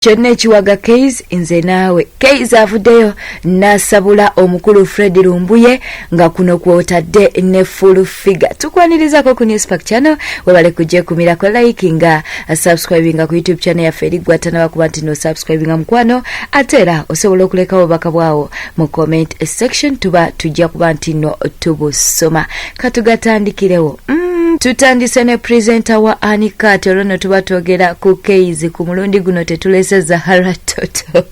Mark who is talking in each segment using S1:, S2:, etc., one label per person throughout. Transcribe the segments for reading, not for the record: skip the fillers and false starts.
S1: Kyonna ekiwaga Kayz nze naawe. Kayz avuddeyo n'asabula omukulu Fred Lumbuye nga kuno kw'otadde ne Full Figure. Tukwanirizako ku Newspark Channel, webale kugyekumirako, like nga subscribinga ku YouTube channel yaffe eri gwatanaba kuba nti no subscribinga mukwano, ate era osobola okulekawo obubaka bwawo mu comment section, tuba tujja kuba nti no tubusoma. Katugatandikirewo. Tutandise ne presenter wa Anikat, olwo no tuba twogera ku Kayz. Ku mulundi guno tetulese Zahara Toto.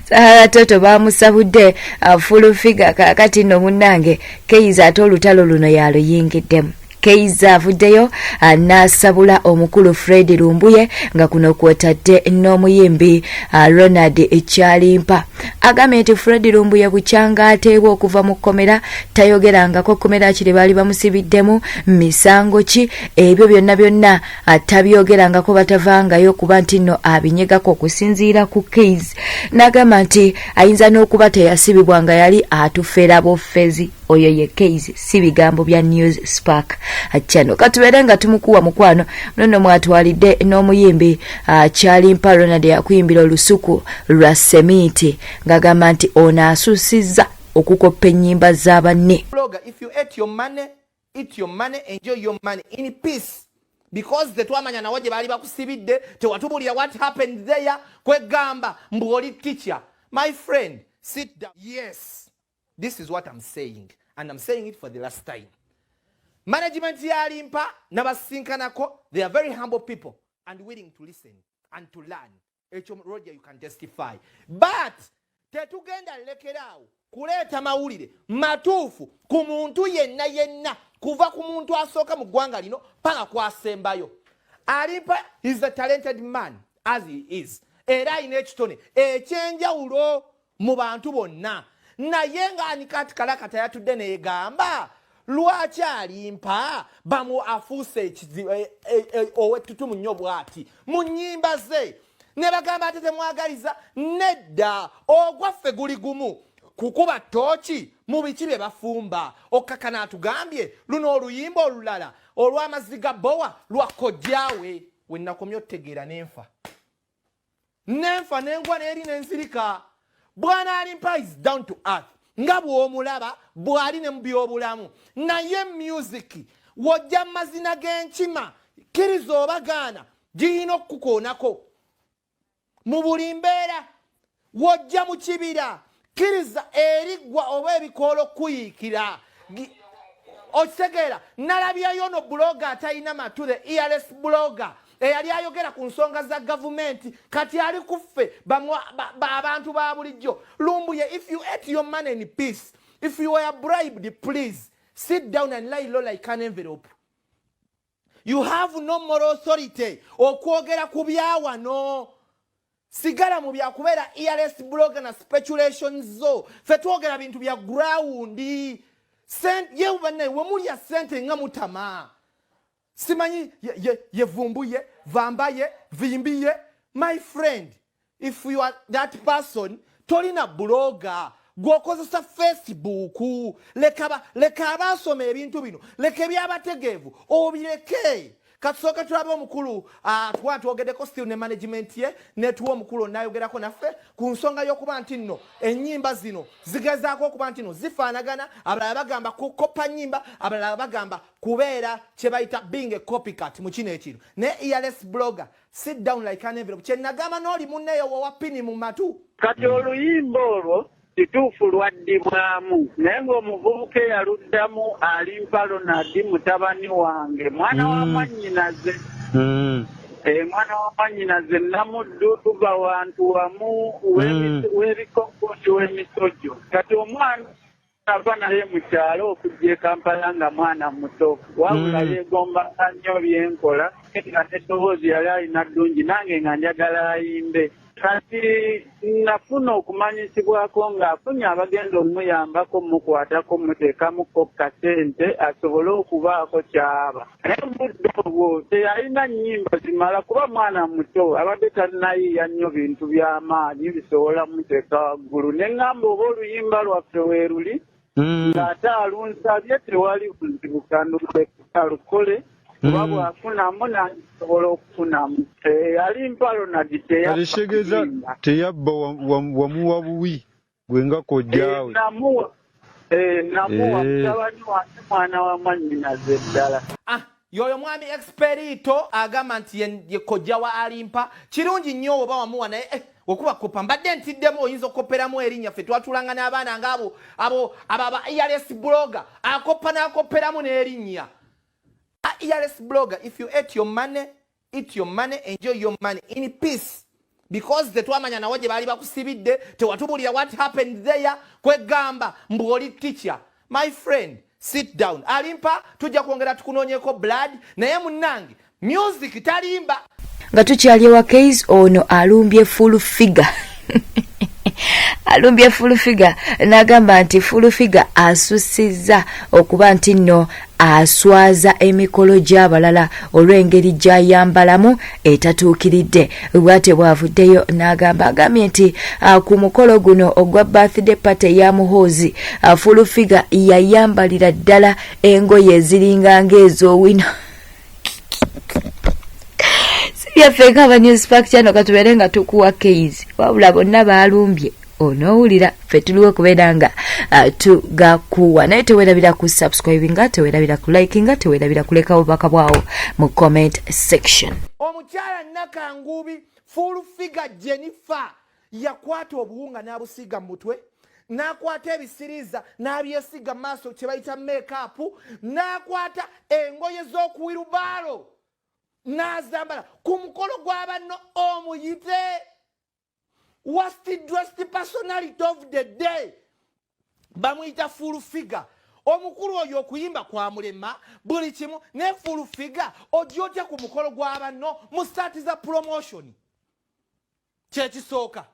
S1: Zahara Toto bamusabudde Full Figure. Kakati nno munnange Kayz ate olutalo luno yaluyingiddemu. Kayz avuddeyo n'asabula omukulu Fred Lumbuye nga kuno kwotadde n'omuyimbi Ronald Kyalimpa. Agambye nti Fred Lumbuye bukyanga ateebwa okuva mu kkomera tayogerangako. Kkomera ki lye baali bamusibiddemu, misango ki, ebyo byonna byonna tabyogerangako, batavangayo kuba nti nno abinyegako. Okusinziira ku Kayz, n'agamba nti ayinza n'okuba teyasibibwa nga yali atufera bufezi. Oyo ye Kayz, si bigambo bya News Spark Channel. Katubeere nga tumukuwa mukwano munono mwatwalidde n'omuyimbi Kyalimpa Ronald yakuyimbira olusuku lwa seminti ng'agamba nti ono asusizza okukoppa ennyimba za banne.
S2: Blogger, if you ate your money, eat your money, enjoy your money in peace. Because tetwamanya nawo gye baali bakusibidde, tewatubuulira what happened there. Kwegamba mbu oli teacher. My friend, sit down. Yes, this is what I'm saying, and I'm saying it for the last time. Management yalimpa nabasinkanako, they are very humble people and willing to listen and to learn. Ekyo Roger, you can testify. But tetugenda lekeraawo kuleeta mawulire matuufu ku muntu yenna yenna, kuva ku muntu asooka mu ggwanga lino paka kwasembayo. Alimpa is a talented man as he is, era alina ekitone ekyenjawulo mu bantu bonna, naye nga Anikati Kalakata yatudde neegamba lwaki Alimpa bamu afuuse owettutumu nnyo bw'ati mu nnyimba ze, ne bagamba ate temwagaliza. Nedda, ogwaffe guli gumu, kukuba ttooki mu biki bye bafumba. Okkakana atugambye luno oluyimba olulala olw'amazzi ga bowa lwa kojjaawe. We nakomye otutegeera nenfa nenfa nengwa neeri nenzirika. Bwana Alimpa is down to earth nga bw'omulaba bw'ali ne mu byobulamu, naye music wojja mazina g'enkima, kkiriza oba gaana, girina okukukoonako mu buli mbeera. Wojja mu kibira, kkiriza eriggwa oba ebikoola okuyiikira. Okitegeera? Nalabyeyo no blogger atalina matu, the earless blogger eyali ayogera ku nsonga za gavumenti, kati ali kuffe abantu ba bulijjo. Lumbuye, if you ate your money in peace, if you were bribed, please sit down and lie low like an envelope. You have no moral authority okwogera ku byawano. Sigala mu byakubeera earless blogger na speculations zo. Ffe twogera bintu bya ground. Ye bannaye we mulya sente nga mutama, simanyi yevumbuye vambaye vimbiye. My friend, if you are that person, tolina blogger gwokozesa Facebook. Leka abasoma ebintu bino, leka ebyabategeevu obireke. Katusooke tulabe omukulu tuba twogeddeko still ne management ye, netuwa omukulu onayogerako naffe ku nsonga y'okuba nti nno ennyimba zino zigezaako okuba nti nno zifaanagana. Abalala bagamba kukopa nnyimba, abalala bagamba kubeera kye bayita being a copycat mu kino ekiro. Naye earless blogger, sit down like an envelope. Kye nagamba n'oli munneeyo wowa pini mu matu.
S3: Kati oluyimba olwo kituufu lwaddibwamu, naye ng'omuvubuka eyaluddamu Alimpa Ronald mutabani wange, mwana wa mwannyinaze. Mwana wa mwannyinaze Namuddu, tuva wantu wamu w'ebikokooti w'emisojjo. Kati omwana ava naye mu kyalo okujja e Kampala nga mwana muto, wabula yeegombanga nnyo byenkola, nga n'eddoboozi yali alina ddungi, nange nga njagala ayimbe. Kati nafuna okumanyisibwako ng'afunye abagenda omuyambako mukwatako muteekamuko kasente asobole okubaako kyaba, naye obudde obwo teyalina nnyimba zimala kuba mwana muto, abadde tannayiiya nnyo bintu by'amaanyi bisobola muteeka waggulu. Ne ŋŋamba oba oluyimba lwaffe weeruli, ng'ate alunsabye, tewali buzibu, kanduleka alukole. Kuba bw'afunamu nansobola okufunamu. Alimpa Ronald teyabba.
S4: Kitegeeza teyabba, wamuwa buwi gwe nga kojjaawe.
S3: Namuwa, namuwa mutabani wange, mwana wa mwannyinaze ddala.
S2: Ah, yoyo mwami Experito agamba nti ye kojja wa Alimpa. Kirungi nnyo oba wamuwa, naye okuba kopa mbadde ntiddemu oyinza okukoperamu erinnya. Ffe twatulanga n'abaana ngaabo abo aba ers blogger, akoppa n'akoperamu n'erinnya. Ers blogger, if you ate your money, eat your money, enjoy your money in peace, because tetwamanya nawo gye baali bakusibidde, tewatubulira what happened there. Kwegamba mbu oli teacher. My friend, sit down. Alimpa, tujja kwongera tukunoonyeko blood, naye munnange music talimba.
S1: Nga tukyali ewa Case, ono alumbye Full Figure, alumbye Full Figure n'agamba nti Full Figure asusizza okuba nti nno aswaza emikolo gy'abalala olw'engeri gy'ayambalamu etatuukiridde. Bwate bw'avuddeyo n'agamba, agambye nti ku mukolo guno ogwa birthday party ya Muhoozi, Full Figure yayambalira ddala engoye eziringa ng'ez'owino. Sibyaffe nga Newspark Channel, katubeere nga tukuwa case, wabula bonna baalumbye onoowulira ffe tuliwo okubeera nga tugakuwa. Naye tewerabira ku subscribinga, tewerabira ku likinga, tewerabira kuleka bubaka bwawo mu comment section.
S2: Omukyala Nakanguubi Full Figure Jennifer yakwata obuwunga n'abusiiga mu mutwe, n'akwata ebisiriiza n'abyesiga mu maaso, kye bayita makeup, n'akwata engoye z'okuwirubaalo n'azambala ku mukolo gw'abanno. Omuyite worst dressed personality of the day, bamuyita Full Figure. Omukulu oyo okuyimba kwamulema buli kimu, ne Full Figure ojja otya ku mukolo gw'abanno mu saati za promotion? Kyekisooka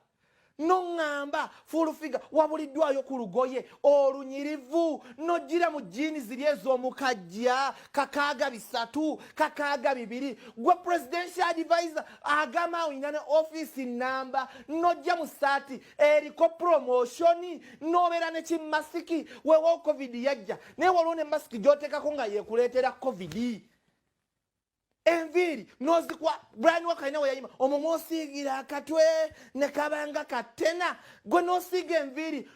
S2: noŋŋamba Full Figure wabuliddwayo ku lugoye olunyirivu, nogira mu jeans ziri ez'omukajja 6,300, 6,200. Gwe presidential advisor agamba olina ne ofiisi namba, nojja mu saati eriko promotion, nobeera ne kimasiki. Weewo COVID yajja, naye waliwo ne masiki gy'oteekako nga yekuleetera COVID. Enviiri nozikwa Brian Wakalina we yayima omwo mwosiigira akatwe ne kabanga katena. Gwe nosiiga enviiri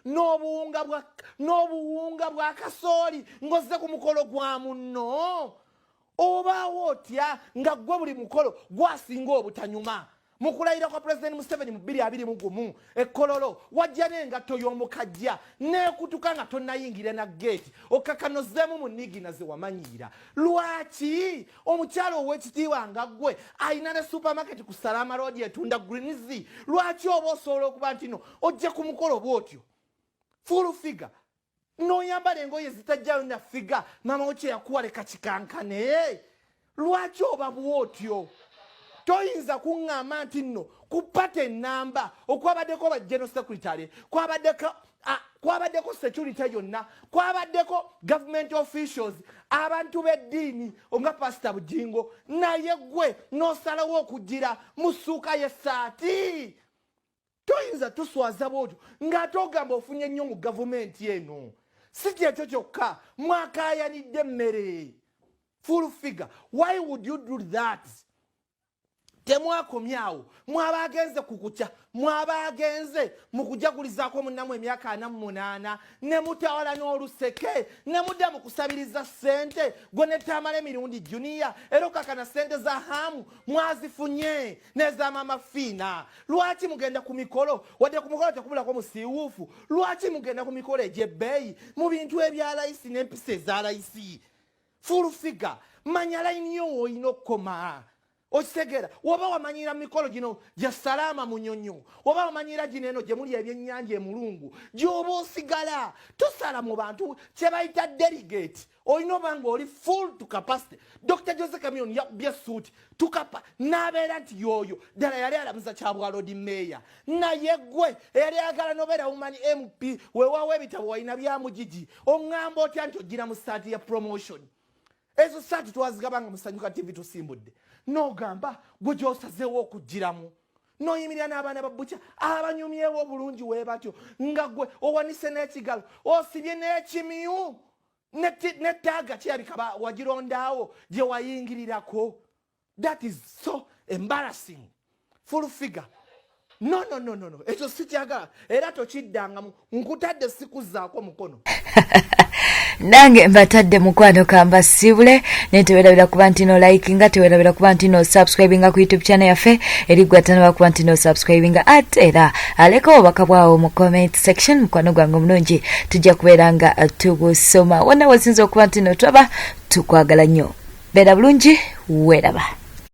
S2: n'obuwunga bwa kasooli ng'ozze ku mukolo gwa munno, obaawo otya nga gwe buli mukolo gwasinga obutanyuma? Mu kulayira kwa Pulezidenti Museveni mu 2021 ekololo, wajja n'engatto y'omukajja neekutuka nga tonnayingira na geeti, okakanozeemu mu nigina ze wamanyiira. Lwaki omukyalo ow'ekitiibwa nga ggwe alina ne supermarket ku Salama Road etunda greens, lwaki oba osobola okuba nti no ojja ku mukolo bw'otyo, Full Figure, n'oyambala engoye zitajjayo na figure maama wo kyeyakuwa leka kikankane? Lwaki oba bw'otyo? Toyinza kuŋŋamba nti nno ku party enamba okwabaddeko ba general secretary, kwabaddeko security yonna, kwabaddeko government officials, abantu b'eddiini nga Pasita Bujingo, naye gwe n'osalawo okugira mu ssuuka y'essaati. Toyinza tuswaza bwotyo ng'ate ogamba ofunye nnyo mu gavumenti eno. Si kyekyo kyokka, mwakayanidde emmere. Full Figure, why would you do that? Temwakomyawo, mwaba agenze ku kukya, mwaba agenze mu kujagulizaako munnamu emyaka 48, ne mutawala n'oluseke, ne mudda mu kusabiriza ssente. Gwe netamala emirundi juniya era okakana ssente za hamu mwazifunye n'eza Mama Fiina. Lwaki mugenda ku mikolo? Wadde ku mukolo tekubulako musiiwuufu, lwaki mugenda ku mikolo egy'ebbeeyi mu bintu ebya layisi n'empisa eza layisi? Full Figure, manya layini yo woolina okukoma. Okitegeera? Woba wamanyira mikolo gino gya Salaama Munyonyo, oba wamanyira gino eno gye muli ebyennyanja emulungu, gy'oba osigala tosala mu bantu kye bayita delegate. Olina oba nga oli full to capacity. Dr Jose Chameleone yakubye suuti tukapa n'abeera nti yoyo ddala yali alamuza kyabwa Lord Mayor. Naye gwe eyali ayagala nobeera woman MP, weewaawo ebitabo walina byamugigi, oŋŋamba otya nti ogira mu saati ya promotion? Ezo saati twazigaba nga Musanyuka TV tusimbudde, n'ogamba gwe gyosazeewo okugiramu, n'oyimirira n'abaana ba bukya abanyumyewo obulungi wee batyo, nga gwe owanise n'ekigalo osibye n'ekimyu. Netaaga kirabika wagirondaawo gye wayingirirako. That is so embarrassing, Full Figure. No, no, no, no, no, ekyo sikyagala era tokiddangamu. Nkutadde, sikuzzaako mukono.
S1: Nange mbatadde, mukwano, kambasibule, naye tewerabira kuba nti no likinga, tewerabira kuba nti no subscribinga ku YouTube channel yaffe eri gwatanaba kuba nti no subscribinga, ate era aleka obubaka bwawo mu comment section. Mukwano gwange omulungi, tujja kubeera nga tugusoma wonna wasinza okuba nti no twaba tukwagala nnyo. Beera bulungi, weeraba.